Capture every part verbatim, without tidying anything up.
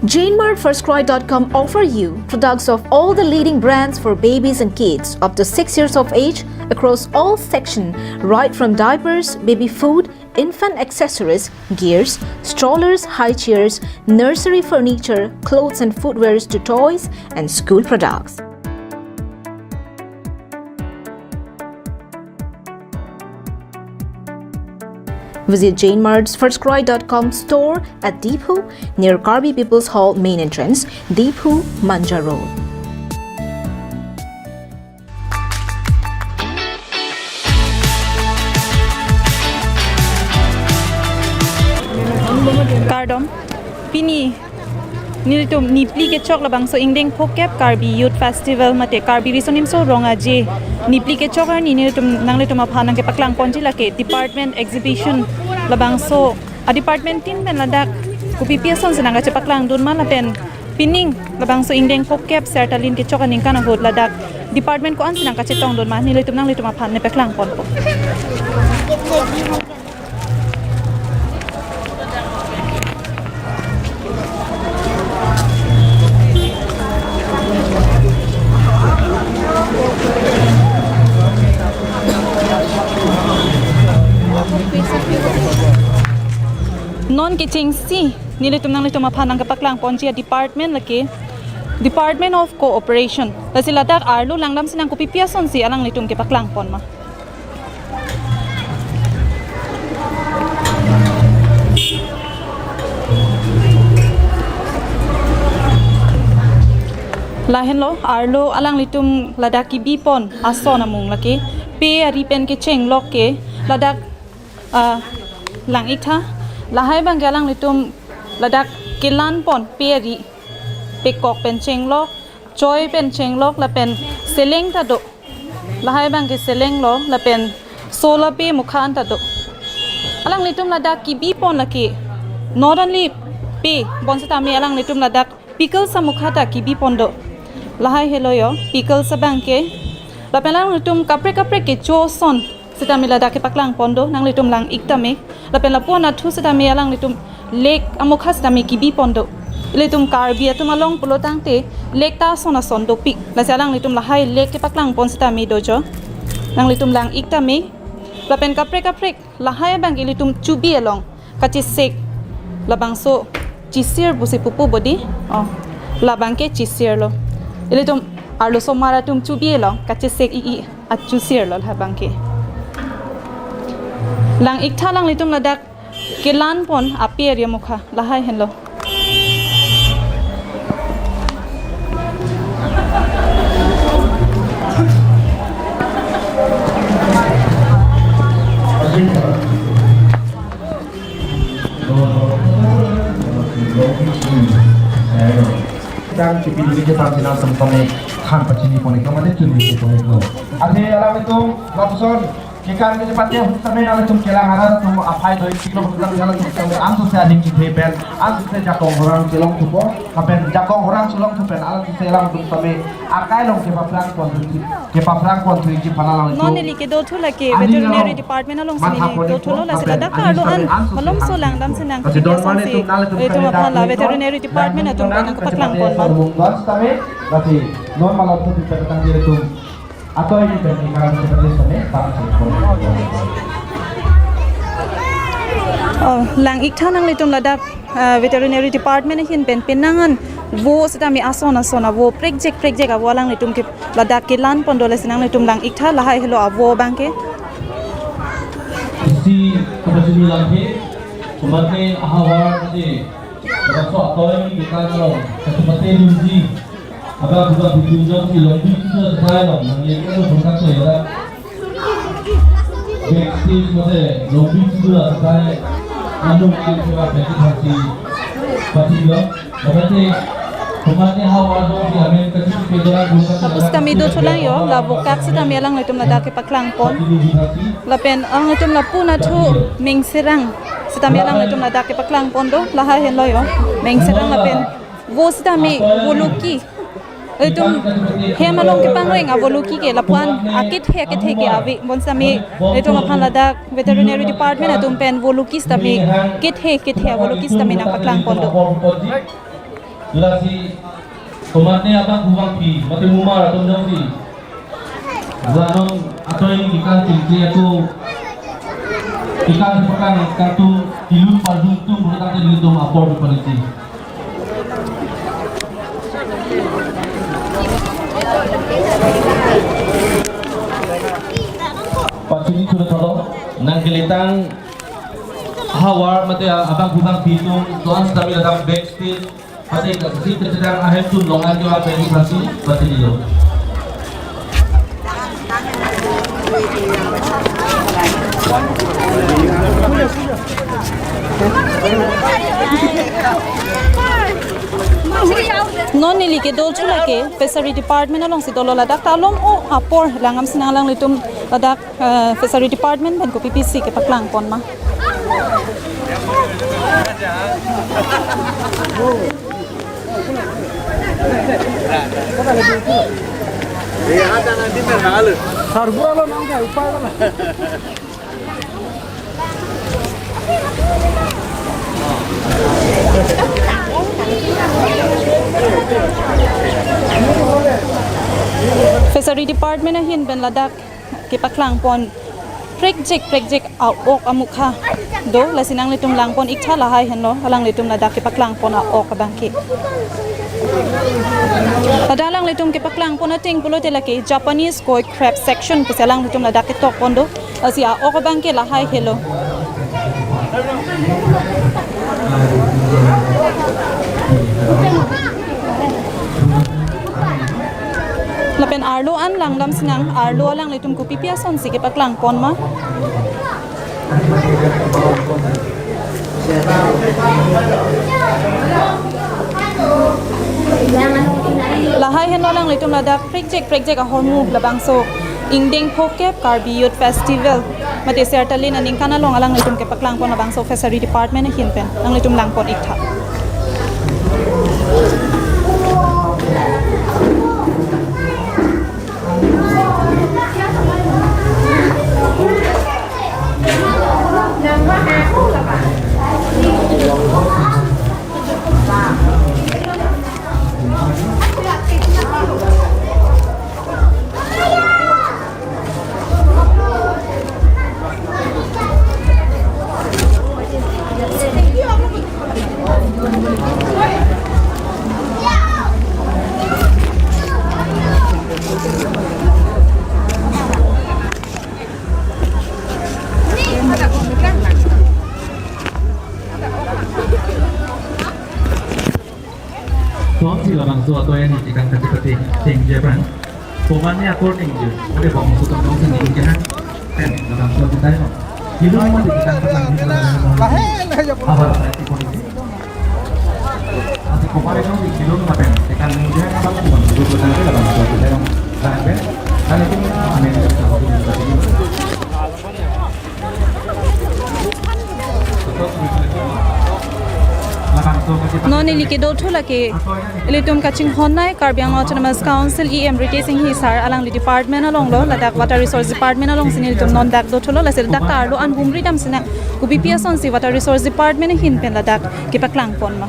Jane Mart First Cry dot com offer you products of all the leading brands for babies and kids up to six years of age across all section, right from diapers, baby food, infant accessories, gears, strollers, high chairs, nursery furniture, clothes and footwears to toys and school products. Visit Jane Mart's First Cry dot com store at Diphu, near Karbi People's Hall main entrance, Diphu, Manja Road. Kardom, pini nelitum Nipli Kechok labangso ingdeng phokep Karbi Youth Festival mate Karbi Riso Nimso Rong Aje Nipli Kechok arni nelitum nanglitum aphan nangkepaklang ponji lake department exhibition labangso a department tin pen ladak kopipi asonsi nangkachepaklang dun ma lapen pining labangso ingdeng phokep Sertalin Kechok aningkan ahut ladak department ko-ansi nangkachetong dun ma nelitum nanglitum aphan nepaklang ponpo. Non kechengsi nelitum nanglitum aphan nangkepaklang ponji a department lake Department of Cooperation. Lasi ladak arlo langdamsi nang kopipi asonsi alanglitum kepaklang pon ma. Lahenlo arlo alanglitum ladak kebi pon ason amung lake pe ari pen kechenglok ke ladak, ah, lang-iktha lahai abangke alanglitum ladak kelan pon pe ari pekok pen chenglok, choi pen chenglok lapen seleng ta do. Lahai abangke selenglo lapen sola pe mukha an ta do. Alanglitum ladak kebi pon lake not only pe bonsitame alanglitum ladak pickles amukha ta kebi pon do. Lahai helo yo pickles abangke lapen alanglitum kaprek kaprek kecho ason sitame ladak kepaklang pon do, nanglitum lang-ik tame. Lapen lapu-an athu sitame alanglitum lake amukha sitame kebi pon do. Ilitum Karbi atum along pulo tangte lake ta ason ason dopik. Lasi alanglitum lahai lake kepaklang pon sitame dojo. Nanglitum lang-ik tame. Lapen kaprek kaprek lahai abang ilitum chubi along kachesek labangso chisir pusi pupu bodi. Oh, labangke chisirlo. Ilitum arlosomar atum chubi along kachesek i-i achusirlo labangke. Lang-iktha alanglitum ladak kelan pon ape ari amukha lahai henlo. Tang chipin diri ke tang sinang sem tame than pachini pon iklo mate chuni pon iklo. Athe alanglitum lapuson kekan kejepate ahut tame alanglitum kelang arat atum aphai doi kilo ahut tame alanglitum tame ansose aning kethe pen ansose jakong horang chelong thupo. Lapen jakong horang chelong thu pen alanglitum tame akai along kepaphrang pon thu, kepaphrang pon thu iji aphan alanglitum. Non neli kedo thu lake ani veterinary along department alongsi matha neli pon do ikpo, thulo lasi lapen ladak ani arlo tame an ansose malomso aning langdamsi nang lasi kopipi don mane asonsi tum nang tum itum kami aphan la dak veterinary department atum nang nangkepaklang pon ma. Mung don tame lasi non malomso tum pen tang diri tum atoi ni pen ni kami seperti sene tang sene. Oh, lang-iktha nanglitum ladak, ah, veterinary department ahin pen penang an vo sitame ason ason avo prekjek prekjek avo alanglitum ke ladak kelan pon do, lasi nanglitum lang-iktha lahai helo avo abangke. Isi kapachini langke, komatne ahavar mate, kapatso atoi ni kita kalau, kapate nunji, aga buka bidun jong si long bidun jong sai long, nang ye kalau bangka saya. Backstage mate long bidun jong sai, anu ke kira bagi hati, pati long. Lapen te, komatne ahavar do di amen kachisi pe dolang gulka. Lapu sitame do thulang yo, la vokak sitame alanglitum ladak kepaklang pon. Lapen alanglitum lapu-an athu mengserang sitame alanglitum ladak kepaklang pon do, lahai henlo yo. Mengserang lapen vo sitame voloki. Itum hem along kepangreng avoloki ke lapu-an akethe akethe ke ave, bonsitame itum aphan ladak veterinary department atum pen voloki sitame kethe kethe avoloki sitame nangpaklang pon do. Lasi komatne abangphu abangphi mate mumar atum jongsi la non atoi ni kekan chingki ako kekan pakang kartu tilut parjung tum berkati nelitum apor berpanisi. Pachini sudah tolong nangkelitang havar mate abangphu abangphi atum tuan stamina dam backstage mate kasi kachedang ahem atum long an jo ape ni pasi pachini lo. Non neli kedo thu lake Fishery Department alongsi dolo, ladak ta along o apor langdam sinang, alanglitum ladak, eh, Fishery Department pen kopi pisi kepaklang pon ma. Fishery Department ahin pen ladak kepaklang pon prekjek prekjek a-ok amukha do, lasi nanglitum lang pon iktha, lahai henlo alanglitum ladak kepaklang pon a-ok abangke. Ladak alanglitum kepaklang pon ateng pulote lake Japanese koi crab section pusi alanglitum ladak ketok pon do. Lasi a-ok abangke lahai helo. Lapen arlo an langdam sinang, arlo alanglitum kopi pi asonsi kepaklang pon ma. Lahai henlo alanglitum ladak prekjek prekjek ahormu labangso ingdeng phokep Karbi Youth Festival mate Sertalin aningkan along alanglitum kepaklang pon labangso Fishery Department ahin pen, nanglitum lang pon iktha. Tom si labangso atoi ani chikang kachipate ting je bang. Pemane akorning je. Ode bang suka dong sini ke ha. Ten labangso kita no. Kilo mo di kita petang. Abar nanti polisi. Nanti kopare dong di kilo mo ten. Tekan ni je abang pun. Dua puluh tangke labangso kita no. Dan ben. Dan itu amin. Non neli kedo thu lake ilitum kachinghon nai Karbi Anglong Autonomous Council E M Ritesh Enghi sir, alangli department along lo, ladak Water Resource Department alongsi nelitum non dak do thulo, lasi dak ta arlo an humri dam sinang, kopi pi asonsi Water Resource Department ahin pen ladak kepaklang pon ma.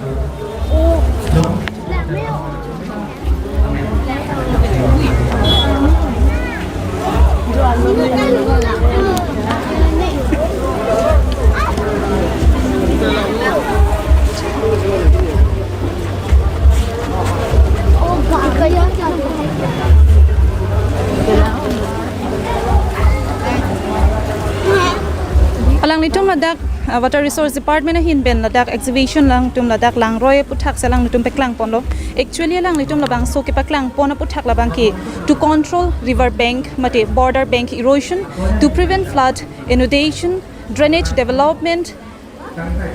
Alanglitum ladak, uh, Water Resource Department ahin pen ladak exhibition alangtum ladak langroi aputhak si alanglitum paklang ponlo. Actually, alanglitum labangso kepaklang pon aputhak labangke to control river bank, mate border bank erosion, to prevent flood, inundation, drainage development,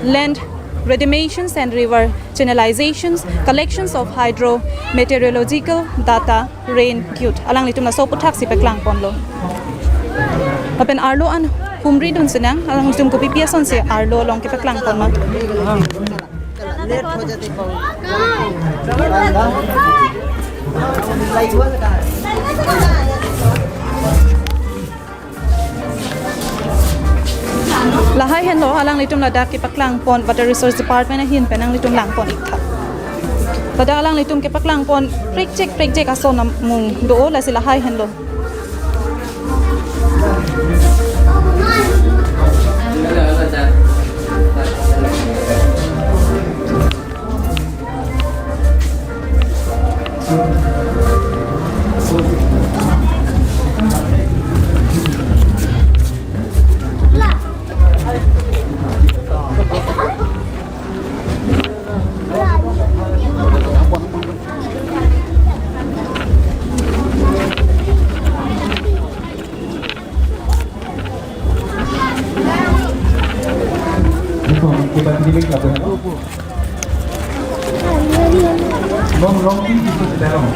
land reclamations and river channelizations, collections of hydrometeorological data, rain queued. Alanglitum laso aputhak si paklang ponlo. Lapen arlo an humri dun sinang, alanglitum kopi pi asonsi arlo along kepaklang pon ma. Lahai henlo alanglitum ladak kepaklang pon Water Resource Department ahin pen, nanglitum lang pon iktha. Ladak alanglitum kepaklang pon prekjek prekjek ason amung do, lasi lahai henlo. Kita pilih lagu apa? Long, long, long, long.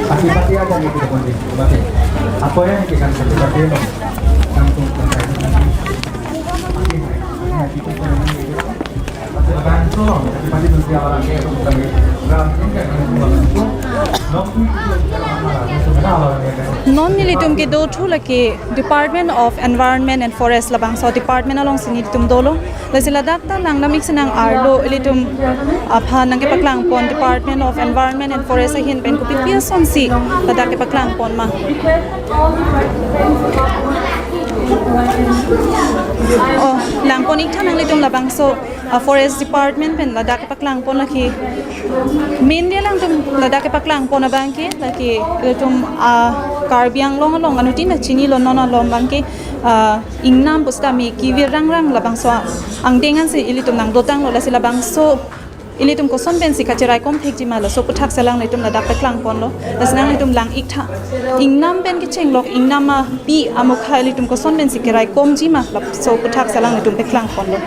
Pati, pati aja nih kita pilih. Pati. Apa yang kita kan pati, pati, long. Langsung. Non nelitum kedo thu lake Department of Environment and Forest labangso department alongsi nelitum dolo. Lasi ladak ta langdam-ik sinang arlo ilitum aphan nangkepaklang pon Department of Environment and Forest ahin pen kopi pi asonsi ladak kepaklang pon ma. Oh, lang pon-ik tha nanglitum labangso, ah, Forest Department pen ladak kepaklang pon lake. Mainly alangtum ladak kepaklang pon abangke lake ilitum, ah, Karbi Anglong along anuttin ta chinilo non along abangke, ah, ingnam pusitame kevir rangrang labangso angdeng ansi ilitum nangdotanglo, lasi labangso ilitum koson pensi kacheraikom thekji ma laso aputhaksi alanglitum ladak kepaklang ponlo. Lasi nanglitum lang-ik tha. Ingnam pen kechenglok ingnam api amokha ilitum koson pensi keraikomji ma laso aputhaksi alanglitum kepaklang ponlo.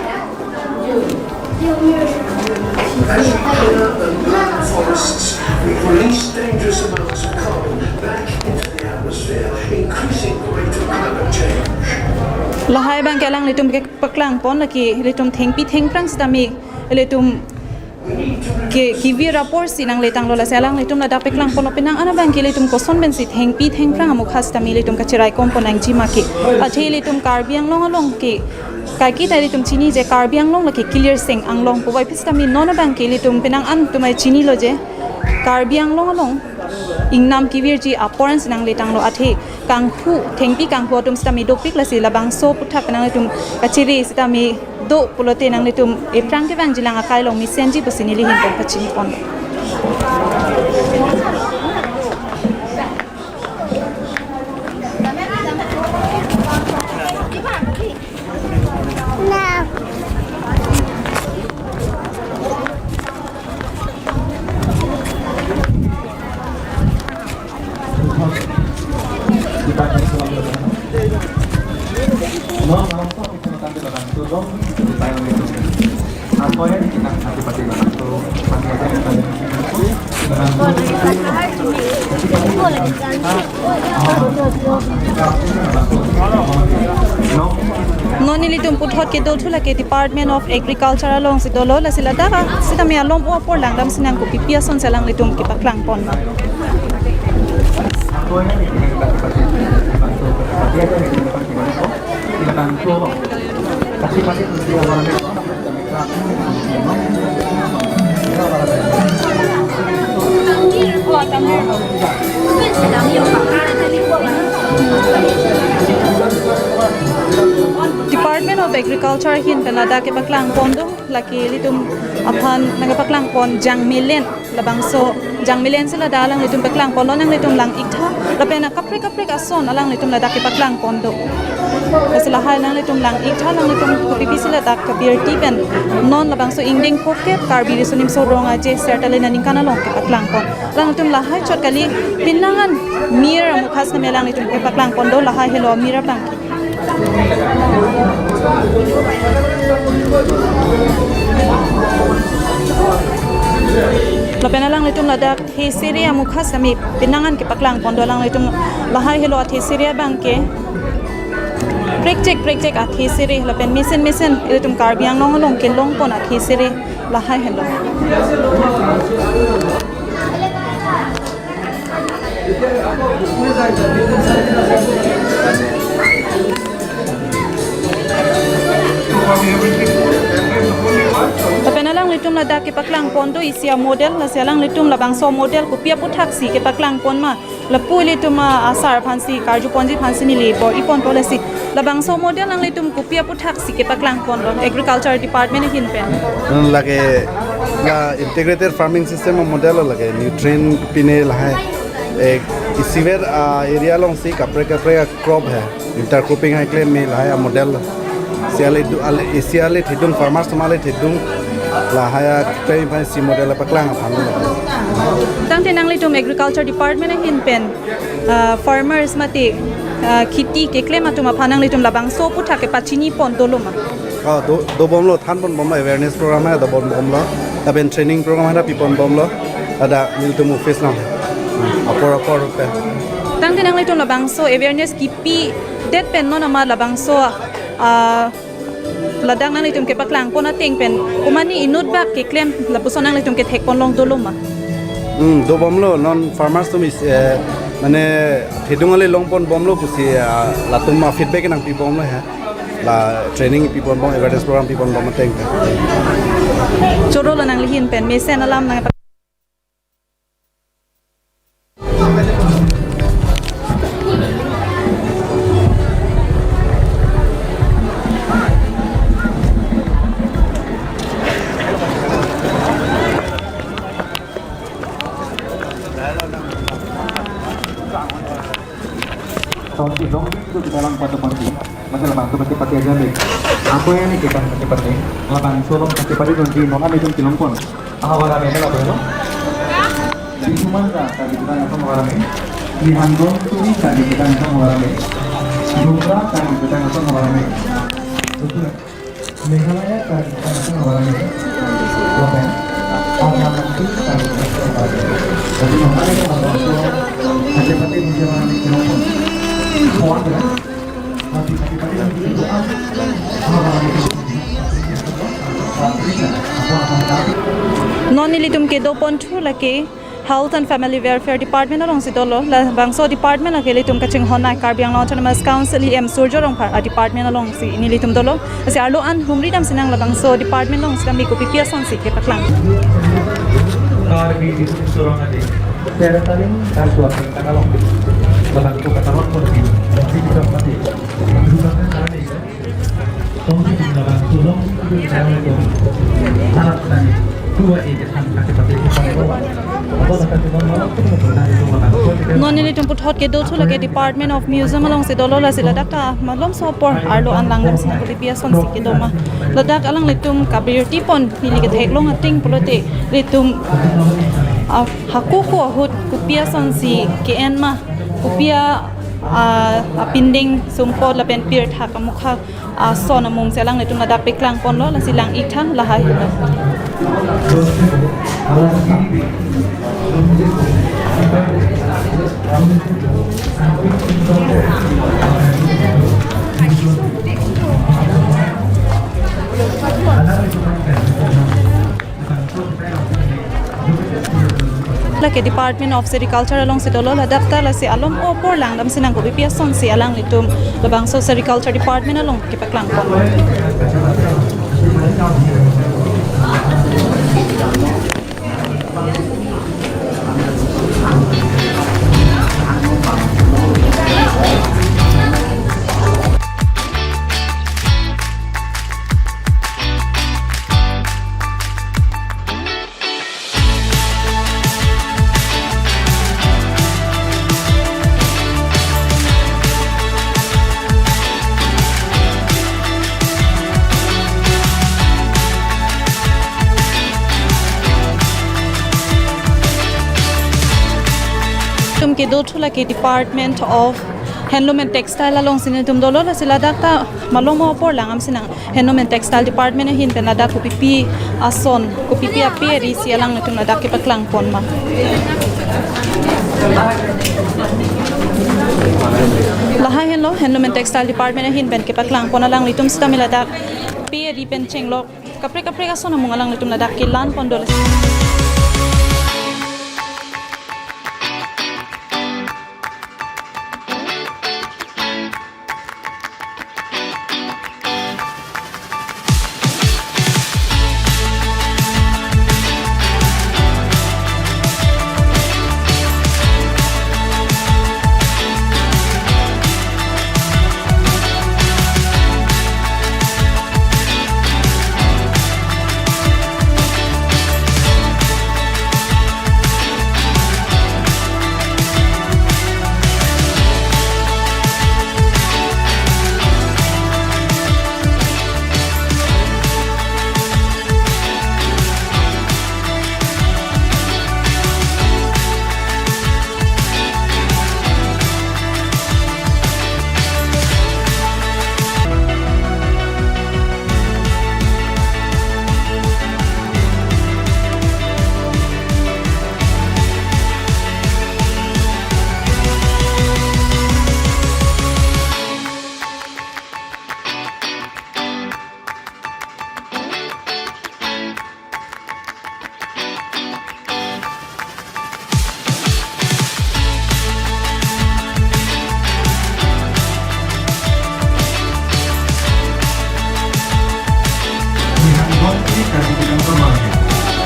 As we clear the land forests, we release dangerous amounts of carbon back into the atmosphere, increasing the rate of climate change. Lahai abangke alanglitum kepaklang pon lake ilitum thengpi thengphrang sitame ilitum ke kevir aporsi nangletanglo, lasi alanglitum ladak kepaklang ponlo. Penang an abangke ilitum koson pensi thengpi thengphrang amokha sitame ilitum kacheraikom pon nangji ma ke. Athe ilitum Karbi Anglong along ke kaiketa ilitum chini je Karbi Anglong lake Kilirseng Anglong puvoiphit sitame non abangke ilitum penang an atum ai chinilo je Karbi Anglong along ingnam kevirji apor ansi nangletanglo, athe kanghu, thengpi kanghu atum sitame dopik, lasi labangso aputhak nanglitum kachere sitame do pulote nanglitum ephrang kevangjilang akai along mesenji pusi neli ahin pen pachini pon. Non nelitum puthot kedo thu lake Department of Agriculture alongsi dolo, lasi ladak sitame alom-o apor langdam sinang kopipi asonsi alanglitum kepaklang pon. Department of Agriculture ahin pen ladak kepaklang pon do, lake ilitum aphan nangkepaklang pon jangmelen labangso, jangmelen si ladak alanglitum paklang ponlo, nanglitum lang-ik tha, lapen kaprek kaprek ason alanglitum ladak kepaklang pon do. Lasi lahai nanglitum lang-ik tha, nanglitum kopipisi ladak kabirti pen non labangso ingdeng phokep Karbi Riso Nimso Rong Aje Sertalin aningkan along kepaklang pon. Alanglitum lahai chot kali, penang an mir amokha sitame alanglitum kepaklang pon do, lahai helo mir abang. Lapen alanglitum ladak thesere amokha sitame penang an kepaklang pon do, alanglitum lahai helo athesere abangke prekjek prekjek athesere lapen mesen mesen ilitum Karbi Anglong along kelong pon athesere lahai helo. Lapen alang Itum ladak kepaklang pon do isi a-model, lasi alanglitum labangso model kopi aputhaksi kepaklang pon ma, lapu ilitum a, asar aphansi, karju ponji aphansi neli bor-i ponpo. Lasi labangso model nanglitum kopi aputhaksi kepaklang pon do Agriculture Department ahin pen? Hmm, lake la integrated farming system a-model lo, lake nutrient pine lahai. Eh, isivet a-area alongsi kaprek kaprek a-crop hai, intercropping hai klem me lahai a-model. Si ale du, ale, isi ale thedung, farmers atum ale thedung lahai a-claim aphan, isi model paklang aphan lo. Tangte nanglitum Agriculture Department ahin pen, ah, farmers mate, ah, kheti keklem atum aphan nanglitum labangso aputhak kepachini pon dolo ma? Oh, do, dobomlo, than ponbomlo, awareness program hai dobom bomlo, lapen training program hai pi ponbomlo, ada nelitum office nang, apor apor pen. Tangte nanglitum labangso awareness kipidet pen non amat labangso, ah, ladak nanglitum kepaklang pon ateng pen komatne inut bak keklem lapuson nanglitum kethek ponlong dolo ma? Hmm, dobomlo, non farmers atum is, eh, mane thedung ale long ponbomlo pusi, ah, latum a-feedback nangpibomlo ha. La training pi ponbom, awareness program pi ponbom ateng pen. Choro lo nangli ahin pen mesen alam nang. Tongsi dong itu kita lang patu pati, masa labangso pati pati aja deh. Apa yang kita pati pati? Labangso pati pati nanti mau kami itu kilong pon. Aha wala me hela bro. Bisuman ka ka kita ngasong wala me. Di Handong Turi ka kita ngasong wala me. Dongka ka kita ngasong wala me. Meghalaya ka kita ngasong wala me. Oke. Arnam Turi ka kita ngasong wala me. Jadi makanya kalau ada pati pati muncul wala me. Kawan ya. Non nelitum kedo ponthu lake Health and Family Welfare Department alongsi dolo. Labangso department lake ilitum kachinghon nai Karbi Anglong Autonomous Council E M Surjya Rongphar a-department alongsi nelitum dolo. Lasi arlo an humri damsi nang labangso department alongsi kami kopi pi asonsi kepaklang. Karbi district surong ade. Terataling kasuat katalong. Labangso katalong pun di. Di kita mati. Non nelitum puthot kedo thu lake Department of Museum alongsi dolo, lasi ladak ta malomso apor arlo an langdamsi nang kopi pi asonsi kedo ma. Ladak alanglitum kabirti pon neli ketheklong ateng pulote ilitum, ah, hako ko ahut kopi asonsi ke-en ma, kopi a, ah, apindeng sumpot lapen pirtha amukha ason amung si alanglitum ladak paklang ponlo, lasi lang-ik tha lahai helo. Lake Department of Sericulture alongsi dolo ladak ta, lasi malomso apor langdamsi nang kopi pi asonsi alanglitum labangso Sericulture Department along kepaklang pon. Nelitum kedo thu lake Department of Handloom and Textile alongsi nelitum dolo, lasi ladak ta malomso apor langdamsi nang Handloom and Textile Department ahin pen ladak kopi pi ason, kopi pi ape ari si alanglitum ladak kepaklang pon ma. Lahai henlo Handloom and Textile Department ahin pen kepaklang pon alanglitum sitame ladak pe ari pen chenglok kaprek kaprek ason amung alanglitum ladak kelan pon dolo.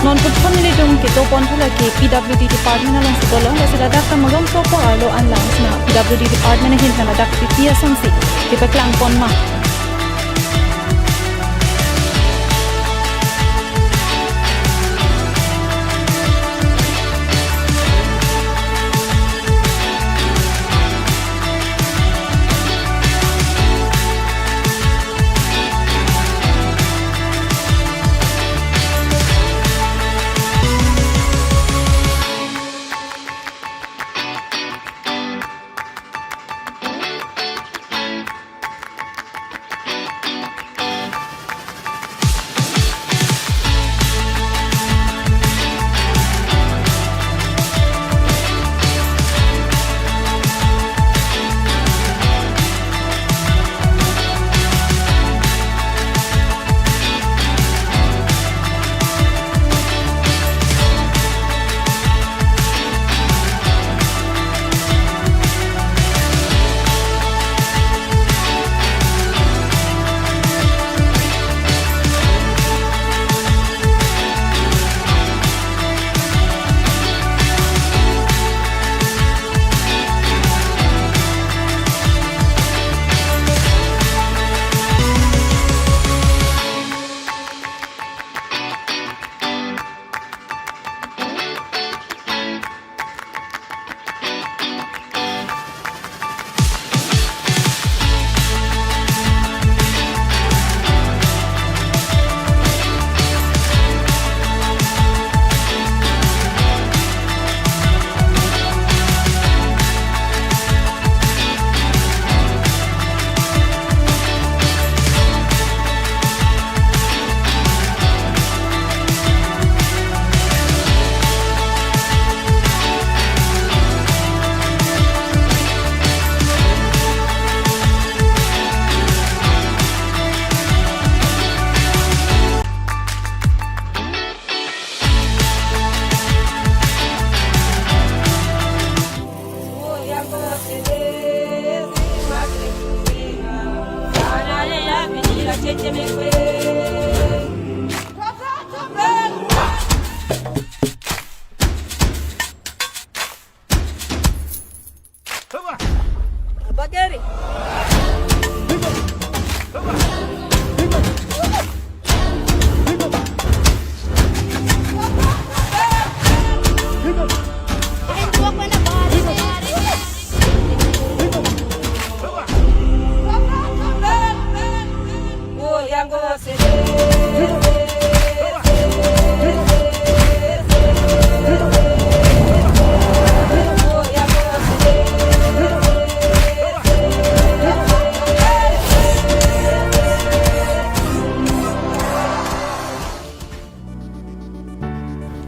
Non puthot nelitum kedo pon thu lake P W D department alongsi dolong, lasi ladak ta malomso apor arlo an lang sina P W D department ahin ta ladak pipi asonsi kepaklang pon ma.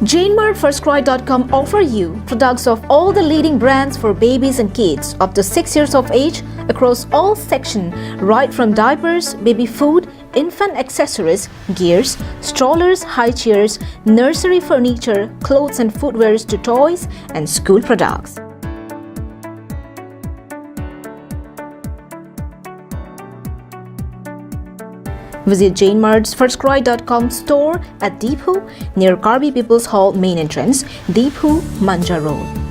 Jane Mart First Cry dot com offer you products of all the leading brands for babies and kids up to six years of age across all section, right from diapers, baby food, infant accessories, gears, strollers, high chairs, nursery furniture, clothes and footwears to toys and school products. Visit Jane Mart's First Cry dot com store at Diphu, near Karbi People's Hall main entrance, Diphu, Manja Road.